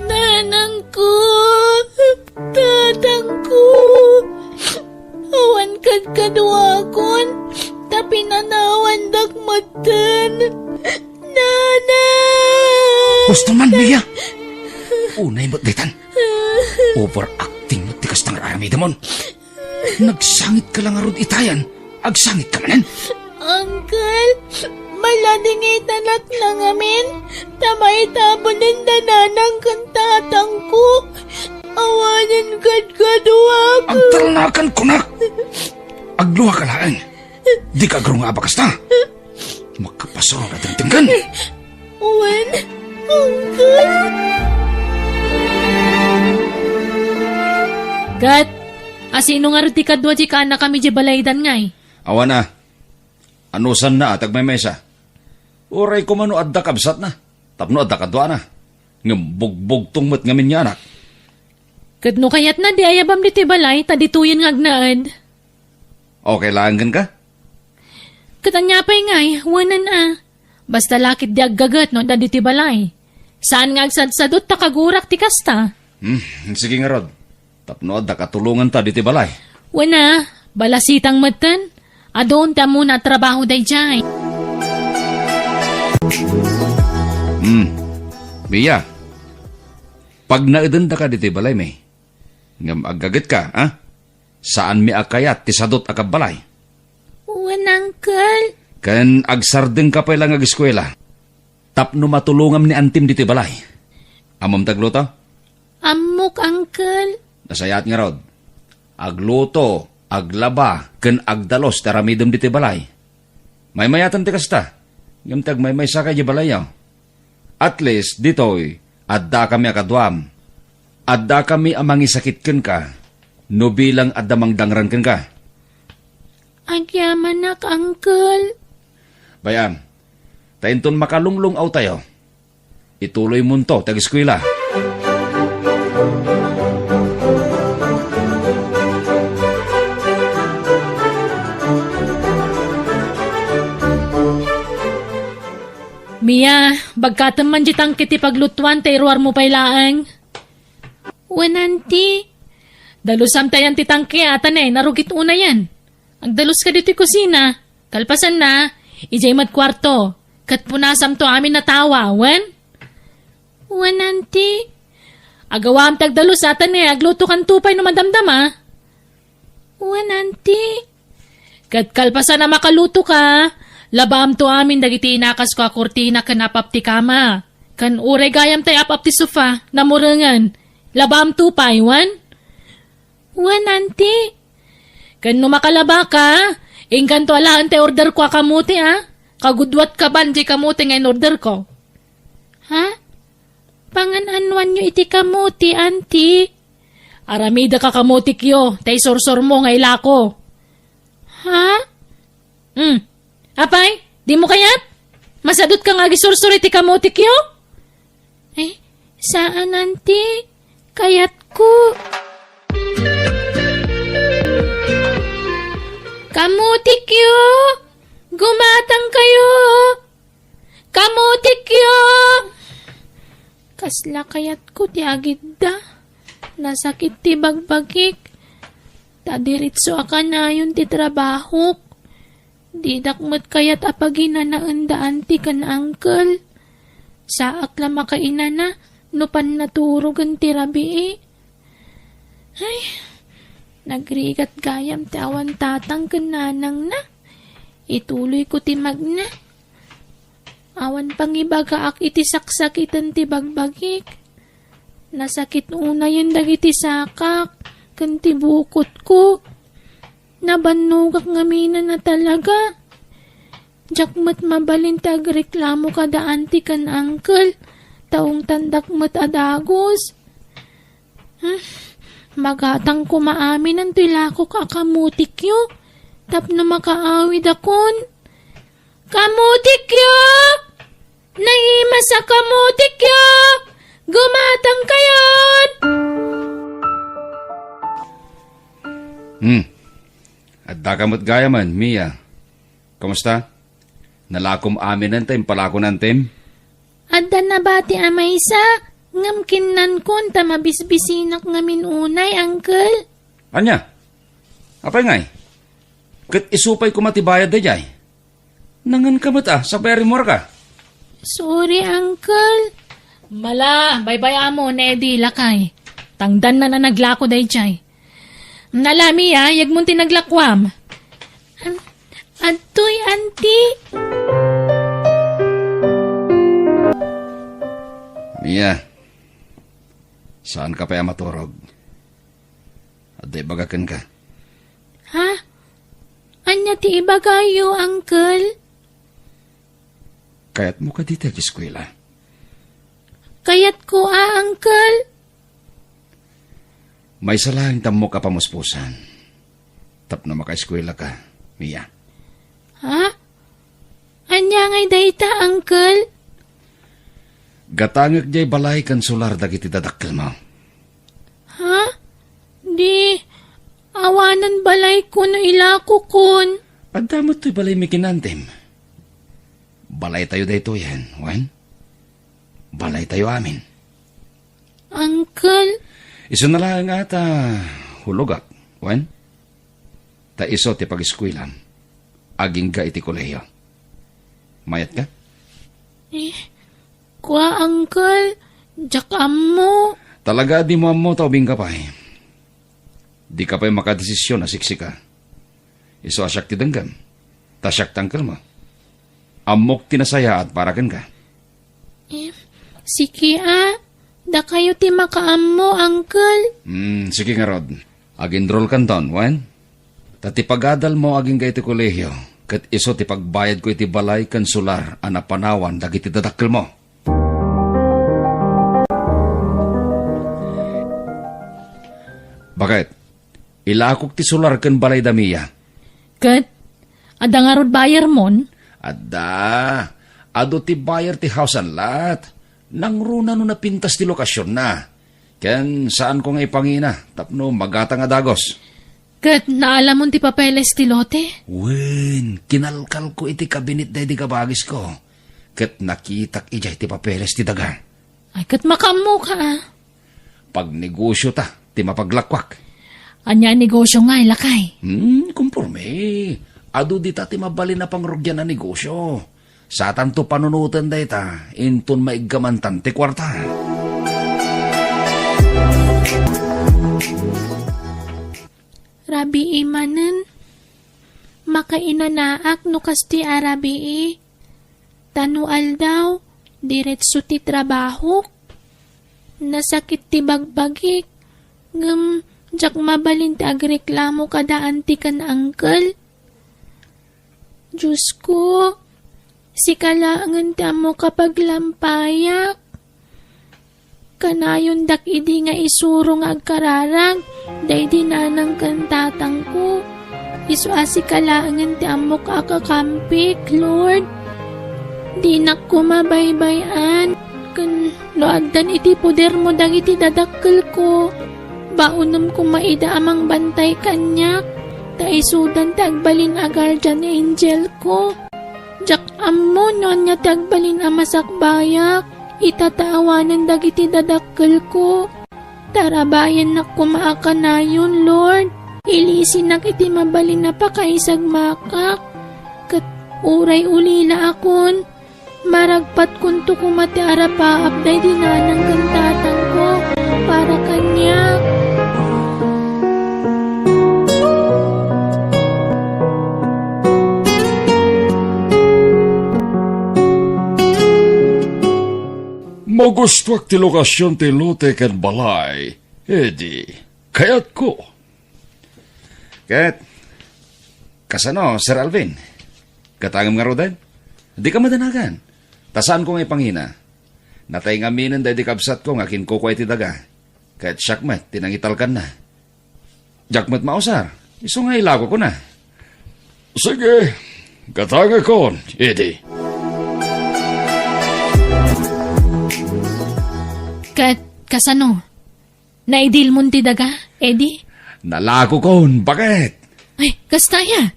Nanangko, tatangko, awan kadkaduakon, ta pinanawandak metten. Nana! Husto man, Mia! Unay met daytan. Overacting met ti kasta nga aramidemon. Nagsangitka la ngarud itayan, agsangitka manen. Uncle, maladingitanak na ngamin, ta maitabunen da nanang ken tatangko. Awanen kadkaduak. Agtalnakan kunak! Agluaka laeng. Dika agrungnga a bagas ta. Makapasuro a dengdenggen. Wen, uncle. Ket, asino ngarud ti kadua ti kaanakami di balaydan ngay? Awan a. Anusanna a ti agmaymaysa. Uray koma no adda kabsatna, tapno adda kaduana. Ngem bugbugtong met ngamin nga anak. Ket no kayatna, di ayabam ditoy balay, ta ditoyen nga agnaed. Okay laeng kenka? Ket ania pay ngay, wenen a. Basta la ket di aggaget no adda ditoy balay. Saan nga agsadsadot ta kagurak ti kasta. Hmm, sige ngarud. Tapno adda katulonganta ditoy balay. Wen a, balasitang metten. Adun ti ammona a trabaho daydiay. Hmm. Mia, pagnaedendaka ditoy balay, mi. Ngem aggagetka, a? Saanmi a kayat ti sadot a kabbalay. Wen, Uncle. Ken agsardengka pay la nga ageskuela. Tapno matulongam ni antim ditoy balay. Ammom ti agluto? Ammok, Uncle. Nasayaat ngarud. Agluto, aglaba, ken agdalus ti aramidem ditoy balay. Maymayaten ti kasta. Ngem ti agmaymaysaka idiay balayyo. At least, ditoy, addakami a kaduam. Addakami a mangisakit kenka, no bilang adda mangdangran kenka. Agyamanak, Uncle. Bay-am, ta inton makalunglung-awtayo, ituloymonto ti ageskuela. Mia, bagkatem man diay tangke ti paglutuan ta iruarmo pay laeng. Wen, Auntie. Dalusam ti ayan ti tangke a ta ne, narugit unayen. Agdaluska ditoy kusina. Kalpasanna, idiay met kuarto. Ket punasamto amin a tawa, wen? Wen, Auntie. Agawam ti agdalus a ta ne, aglutokanto pay no madamdama. Wen, Auntie. Ket kalpasan a makalutoka, labaamto amin dagiti inakasko a kurtina ken apap ti kama. Ken uray gayam tay apap ti sofa, namurengen. Labaamto pay, wen? Wen, Auntie. Ken no makalabaka, inkanto alaen tay orderko a kamote, a? Kagudduatka ban diay kamote nga in-orderko. Ha? Pangan-anoanyo iti kamote, Auntie? Aramidek a kamotekyo, tay sursurmo nga ilako. Ha? Hmm. Apay, dimo kayat? Masadutka nga agisursor iti kamotekyo? Eh, saan, Auntie. Kayatko. Kamotekyo! Gumatangkayo! Kamotekyo! Kasla kayatko ti agidda. Nasakit ti bagbagik. Ta diretso a kanayon ti trabahok. Didak met kayat a paginanaen da Auntie ken Uncle. Saak la makainana no pannaturogen ti rabii. Ay, nagrigat gayam ti awan tatang ken nanangna. Ituloyko ti magna. Awan pangibagaak iti saksakiten ti bagbagik. Nasakit unayen dagiti sakak ken ti bukotko. Nabannogak ngaminen a talaga. Diak met mabalin ti agreklamo kada Auntie ken Uncle, ta ungtandak met a dagus. Hmm, magatang koma aminen toy lakok a kamotekyo tapno makaawidakon. Kamotekyo! Naimas a kamotekyo! Gumatangkayon! Hmm. Addaka met gayamen, Mia. Kumusta? Nalakom aminen ta impalako ni Auntiem? Adda nabati a maysa, ngem kinnankon ta mabisbisinak ngamin unay, Uncle. Ania? Apay ngay? Ket isu pay koma ti bayad daydiay? Nangenka met a, sakbay a rimmuarka. Sorry, Uncle. Mala, baybay-amon, Eddie, lakay. Tangdannan a naglako daydiay. Nala, Mia, yegmon ti naglakuam. An-, adtoy, Auntie. Mia, saanka pay a maturog. Adda ibaga kenka. Ha? Ania ti ibagayo, Uncle? Kayatmo kadi ti ageskuela? Kayatko a, Uncle. Maysa laeng ti ammok a pamuspusan tapno makaeskuelaka, Mia. Ha? Ania ngay dayta, Uncle? Gatangek diay balay ken solar dagiti dadakkelmo. Ha? Di, awanen balayko no ilakokon. Adda met toy balaymi ken ni Auntiem. Balaytayo daytoyen, wen? Balaytayo amin. Uncle? Isuna laeng a ta hulogak, wen? Ta isu ti pagiskuelam agingga iti kolehiyo. Mayatka? Eh, kua, Uncle, diak ammo. Talaga a dimo ammo ta ubingka pay. Dika pay makadesisyon a siksika. Isu a siak ti denggem. Ta siak ti uncle mo. Ammok ti nasayaat para kenka. Eh, sige a. Dakayo ti makaammo, Uncle. Hmm, sige ngarud. Ag-enrollkanton, wen? Ta ti pagadalmo agingga iti kolehiyo, ket isu ti pagbayadko iti balay ken solar a napanawan dagiti dadakkelmo. Baket, ilakok ti solar ken balay da Mia. Ket, adda ngarud buyermon? Adda. Adu ti buyer ti house and lot. Nangruna no napintas ti lokasionna. Ken saanko nga ipangina tapno magatang a dagos. Ket naalamon ti papeles ti lote? Wen, kinalkalko iti kabinet daydi kabagisko. Ket nakitak idiay ti papeles ti daga. Ay, ket makaammoka a. Pagnegosio ta ti mapaglakuak. Ania a negosio ngay, lakay? Hmm, komporme. Adu dita ti mabalin a pangrugian a negosio. Satanto panunoten dayta, inton maiggamantan ti kuarta. Rabii manen, makainanaak no kastoy a rabii. Ta no aldaw, diretso ti trabahok. Nasakit ti bagbagik, ngem diak mabalin ti agreklamo kada anti ken uncle. Diosko, sika laengen ti ammok a paglampayak. Kanayondak idi nga isuro nga agkararag daydi nanang ken tatangko. Isu a sika laengen ti ammok a kakampik, Lord. Dinak koma baybay-an ken no addan iti podermo dagiti dadakkelko, baonem koma ida a mangbantay kaniak, ta isudan ti agbalin a guardian angelko. Diak ammo no ania ti agbalin a masakbayak ita ta awanen dagiti dadakkelko. Tarabayannak koma a kanayon, Lord. Ilisinak iti mabalin a pakaisagmakak. Ket uray ulilaakon, maragpatkonto koma ti arapaap daydi nanang ken tatangko para kaniak. Magustuak ti lokasion ti lote ken balay, Eddie. Kayatko. Ket, kasano, Sir Alvin? Katangem ngaruden? Dika madanagan. Ta saanko nga ipangina. Natay ngaminen daydi kabsatko nga kinkukua iti daga. Ket siak met ti nangitalkanna. Diak met mausar. Isu nga ilakokona. Sige, katangekon, Eddie. Ket, kasano? Naidilmon ti daga, Eddie? Nalakokon, baket? Ay, kasta aya.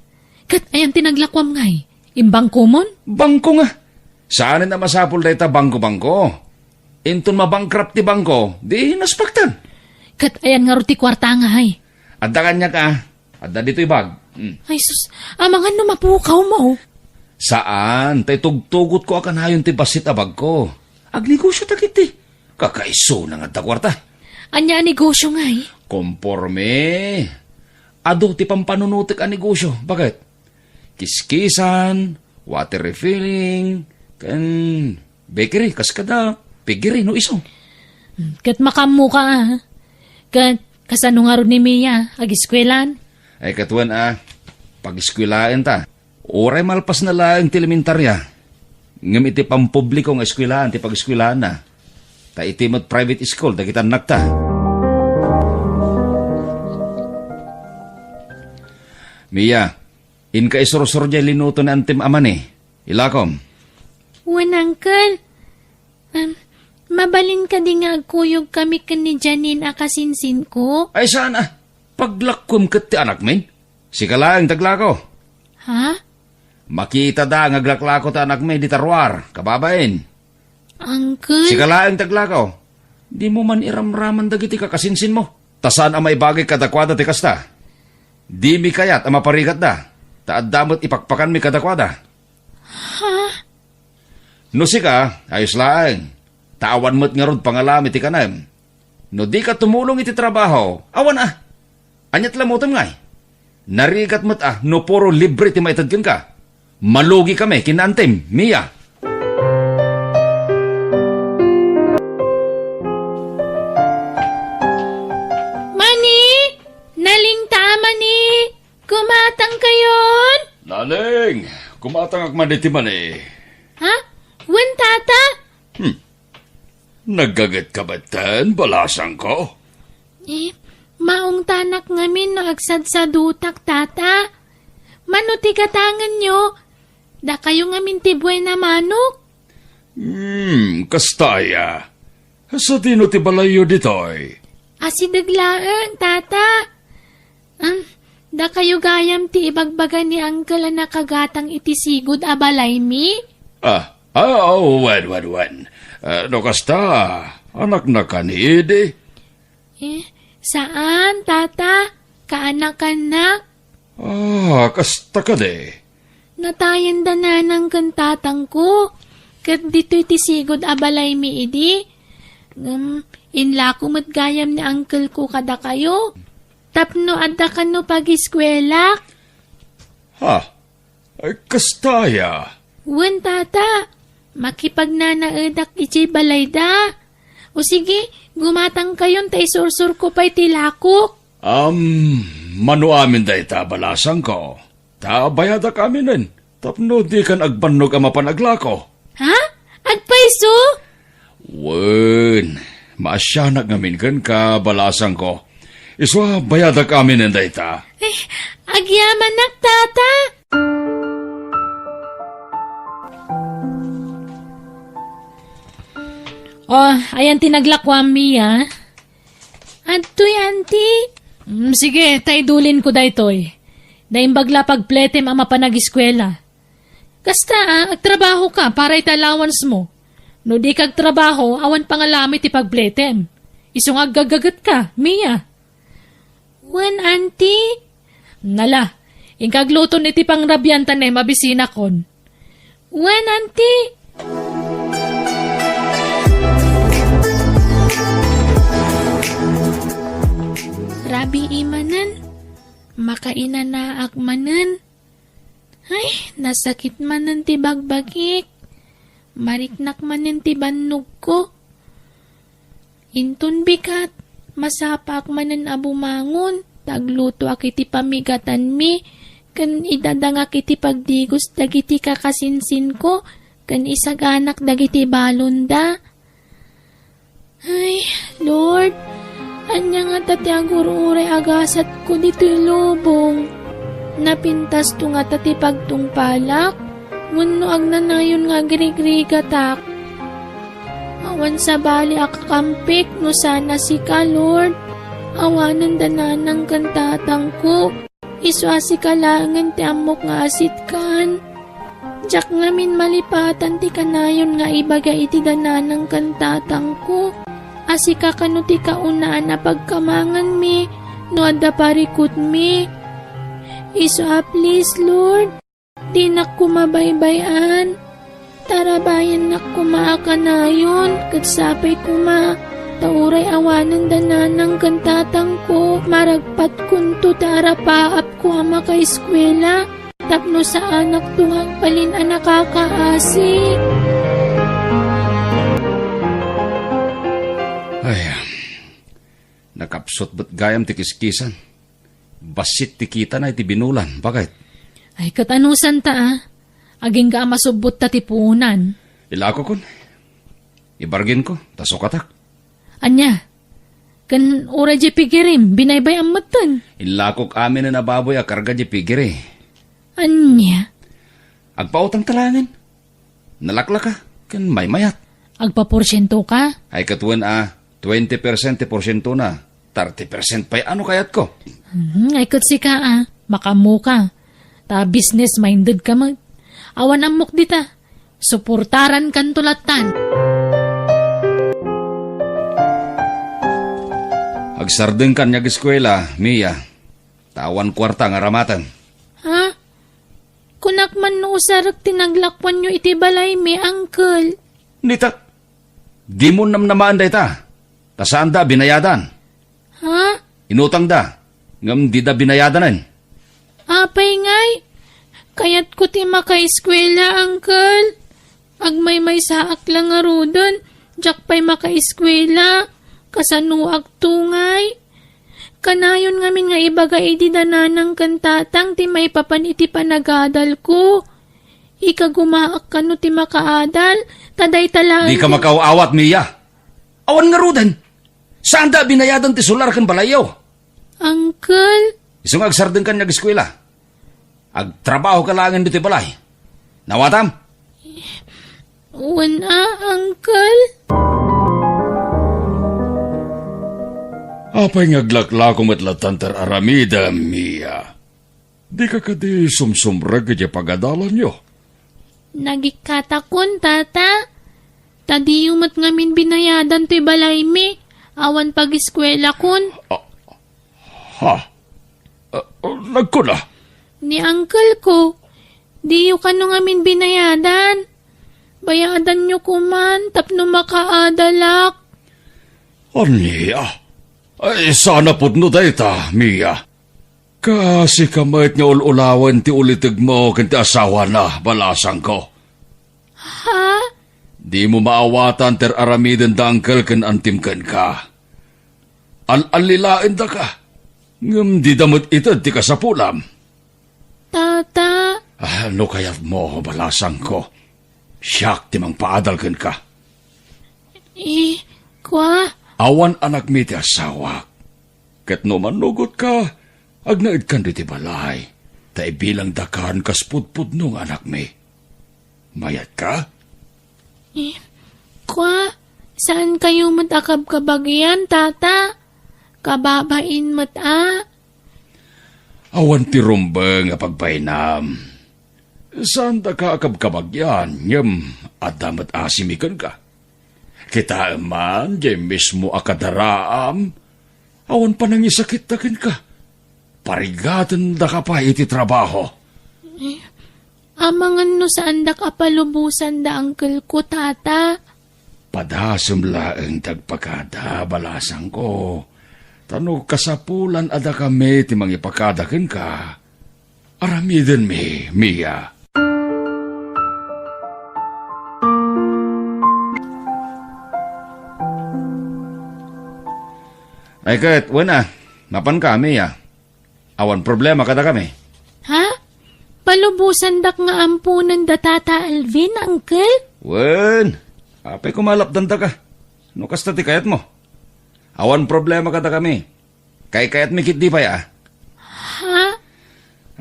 Ket ayan ti naglakuam ngay? Imbangkomon? Bangko nga. Saanen a masapul dayta bangko-bangko. Inton mabankrupt ti bangko, di naspaktan. Ket ayan ngarud ti kuarta ngay? Adda kaniak a. Adda ditoy bag. Mm. Ay sus, amangan no mapukawmo. Saan, tay tugtugotko a kanayon ti bassit a bagko. Agnegosio ta ketdi. Kakaisuna nga adda kuarta. Ania a negosio ngay? Komporme. Adu ti pampanunotek a negosio. Baket? Kiskisan, water refilling, ken bakery, kas kada piggery no isu. Hmm, ket makaammoka a. Ket kasano ngarud ni Mia, agiskuelaan? Ay, ket wen a, pagiskuelaenta. Uray malpasna laeng ti elementarya. Ngem iti pampubliko nga eskuelaan ti pagiskuelaanna. Ta iti met private school dagiti annakta. Mia, inka isursor diay linuto ni Antem a mani. Ilakom. Wen, Uncle. Am, mabalin kadi nga agkuyog kami ken ni Janine a kasinsinko? Ay, saan a? Paglakuem ket ti anakmin? Sika laeng ti aglako. Ha? Makitada nga aglaklako ti anakmi dita ruar, kababain. Uncle? Sika laeng ti aglako. Dimo man iramraman dagiti kakasinsinmo. Ta saan a maibagik kadakuada ti kasta. Dimi kayat a maparigatda, ta adda met ipakpakanmi kadakuada. Ha? No sika, ayos laeng. Ta awan met ngarud pangalami ti kanem. No dika tumulong iti trabaho, awan a. Ania ti lamutem ngay? Narigat met a no puro libre ti maited kenka. Malugi kami ken ni Antim, Mia. Mani! Naling ta, Mani! Kumatang kayon? Naling, kumatangak man iti mani. Ha? Wen, tata? Hmm. Naggaget ka batten, balasangko? Eh, maungtanak ngamin no agsadsadutak, tata. Mano ti gatangenyo? Dakayo ngamin ti buena manok? Hmm, kasta aya. Sadino ti balayyo ditoy? Asideg laeng, tata. Um, dakayo gayam ti ibagbaga ni Uncle a nakagatang iti sigud a balaymi? Ah, ah, oh, wen, wen, wen. Ah, no kasta, anakna kadi? Eh, saan, tata. Kaanakannak. Ah, kasta kadi? Natayenda nanang ken tatangko. Ket ditoy ti sigud a balaymi idi. Ngem, inlako met gayam ni uncle ko kadakayo. Tapno adda kano pagiskuelak. Ha? Ay, kasta aya? Wen, tata. Makipagnanaedak idiay balayda. O sige, gumatangkayon ta isursurko pay ti lakok. Am, mano amin dayta, balasangko? Ta bayadak aminen, tapno dikan agbannog a mapan aglako. Ha? Agpayso? Wen, maasianak ngamin kenka, balasangko. Isu a bayadak aminen dayta. Eh, agyamanak, tata. Oh, ayan ti naglakuam, Mia. Adtoy, anti. Mm, sige, ta idulinko daytoy. Naimbag la pagpletem a mapan agiskuela. Kasta, ah, agtrabaho ka para iti allowance mo. No di ka agtrabaho, awan pangalami ti pagpletem. Isu nga aggagaget ka, Mia. Wen, anti. Nala, inka agluton iti pangrabian ta ne, mabisinakon. Wen, anti. Rabii manen, makainanaak manen. Ay, nasakit manen ti bagbagik. Mariknak manen ti bannogko. Inton bigat, masapaak manen a bumangon, ta aglutoak iti pamigatanmi, ken idadangak iti pagdigos dagiti kakasinsinko, ken isaganak dagiti balonda. Ay, Lord, ania ngata ti agur-uray a gasatko ditoy lubong? Napintasto ngata ti pagtungpalak? Wenno agnanayon nga agrigrigatak? Awan sabali a kakampik no saan a sika, Lord. Awanen da nanang ken tatangko. Isu a sika laengen ti ammok nga asitkan. Diak ngamin malipatan ti kanayon nga ibaga iti da nanang ken tatangko a sika kano ti kaunaan a pagkamanganmi no adda parikutmi. Isu a please, Lord. Dinak koma baybay-an. Tarabayannak koma a kanayon, ket sapay koma, ta uray awanen da nanang ken tatangko, maragpatkonto ti arapaapko a makaeskuela, tapno saanakto nga agbalin a nakakaasi. Ay, nakapsut met gayam ti kiskisan. Bassit ti kitana iti binulan, baket. Ay, ket anusanta, a? Agingga a masubbot ta ti puonan. Ilakokon. Ibarginko, ta sukatak. Ania? Ken uray diay pigirim, binaybay-am metten. Inlakok aminen a baboy a karga diay pigiri. Ania? Agpautang ta laengen. Nalaklaka, ken maymayat. Agpaporsiento ka? Ay, ket wen a, twenty percent ti porsientona, thirty percent pay a no kayatko. Hmm, ay, ket sika a, makaammo ka. Ta business minded ka met. Awan ammok dita. Suportaran kanto lattan. Agsardengkan nga ageskuela, Mia, ta awan kuarta nga aramatem. Ha? Kunak man no usarek ti naglakuanyo iti balaymi, Uncle. Nita, dimo namnamaen dayta, ta saanda a binayadan. Ha? Inutangda, ngem dida binayadanen. Apay ngay? Kayatko ti makaeskuela, Uncle. Agmaymaysaak la ngaruden, diak pay makaeskuela. Kasanoak to ngay? Kanayon ngamin nga ibaga idi da nanang ken tatang ti maipapan iti panagadalko. Ikagumaak kano ti makaadal, ta dayta laeng Dika ti makaw-awat, Mia. Awan ngaruden. Saanda a binayadan ti solar ken balayyo. Uncle? Isu nga agsardengkan nga ageskuela. Agtrabahoka laengen ditoy balay. Naawatam? Wen a, Uncle. Apay nga aglaklako met latta ti ar-aramidem, Mia? Dika kadi sumsumrek iti pagadalanyo? Nagikkatakon, Tata. Ta diyo met ngamin binayadan toy balaymi, awan pageskuelakon. Ah, ha? Ah, nagkuna? Ni uncle ko, diyo kano ngamin binayadan. Bayadanyo koman tapno makaadalak. Ania? Ay, saan a pudno dayta, Mia. Kaasika met nga ul-ulawen ti ulitegmo ken ti asawana, balasangko. Ha? Dimo maawatan ti ar-aramiden da uncle ken antim kenka. Al-allilaendaka, ngem dida met ited ti kasapulam. Tata. Ah, no kayatmo, balasangko, siak ti mangpaadal kenka. I, kua? Awan anakmi ti asawak. Ket no mannugotka, agnaedkan ditoy balay, ta ibilangdakan kas pudpudno nga anakmi. Mayatka? I, kua, saan kayo met a kabkabagian, Tata? Kababain met a. Awan ti rumbeng a pagbainam. Saandaka a kabkabagian, ngem adda met asimi kenka. Kitaem man, diay mismo a kadaraam, awan panangisakitda kenka. Parigatendaka pay iti trabaho. Amangan no saandak a palubosan da uncle ko, Tata. Padasem laeng ti agpakada, balasangko. Ta no kasapulan a dakami ti mangipakada kenka, aramidenmi, Mia. Ay ket, wen a, mapanka, Mia. Awan problema kadakami. Ha? Palubosandak nga amponen da Tata Alvin, Uncle? Wen, apay koma a lapdandaka? No kasta ti kayatmo. Awan problema kadakami. Kaykayatmi ketdi pay a. Ha?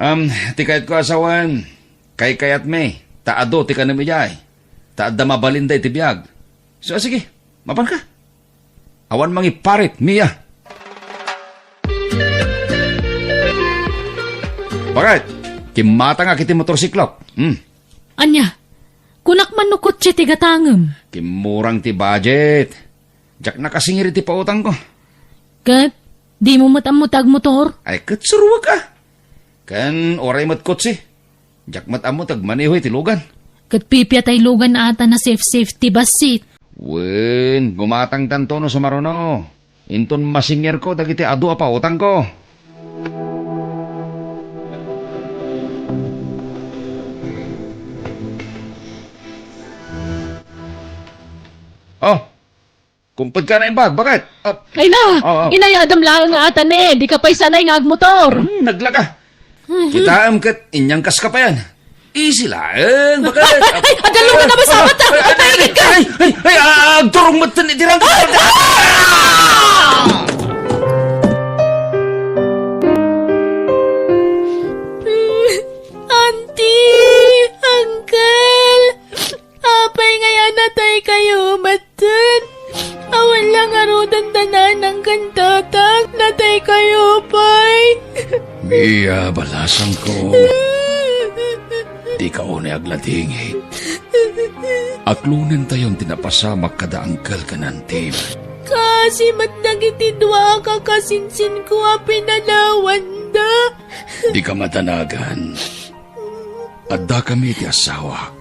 Am, ti kayatko a sawen, kaykayatmi, ta adu ti kanem idiay. Ta adda mabalinda iti biag. So, sige, mapanka. Awan mangiparit, Mia. Bakit? Kimmatangak iti motorsiklok. Hmm. Ania? Kunak man no kotse ti gatangem. Kimmurang ti budget. Diak nakasingir iti pautangko. Ket, dimo met ammo ti agmotor? Ay, ket suruek a. Ken uray met kotse. Diak met ammo ti agmaneho iti lugan. Ket pipia tay lugan a ata na safe-safe ti bassit. Wen, gumatangtanto no sumaruno. Inton masingirko dagiti adu a pautangko. Oh, kumpedka naimbag, bakit? Ah, Ay na, oh, oh. Inayadam laeng nga atan, eh. Di ka pay sanay nga agmotor. Hmm, naglaga. Mhm. Kitaem ket inyangkas ka payan. Easy laeng, bakit? Ay, ay, adalo ka na ba sa mata? Ay, ay, ay, ay, ay, ay, ah, agturong met ten iti rang-, ah! Auntie, uncle, apay ngay a natay kayo met? Ten, awan la ngaruden da nanang ken tatang, natay kayo pay. Mia, balasangko. Dika unay agladingit. Aklonentayon ti napasamak kada uncle ken antim. Kaasi met dagiti dua a kakasinsinko a pinalawanda. Dika madanagan. Addakami ti asawa.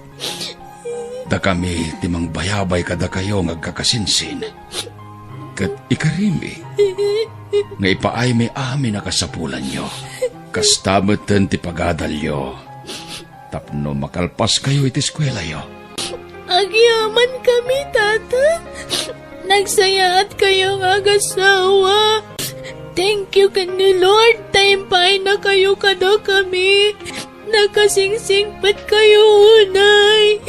Dakami ti mangbayabay kadakayo nga agkakasinsin. Ket ikarimi nga ipaaymi amin a kasapulanyo. Kasta metten ti pagadalyo tapno makalpaskayo iti eskuelayo. Agyamankami, Tata. Nagsayaatkayo nga agasawa. Thank you ken ni Lord ta impaynakayo kadakami. Nakasingsingpetkayo unay.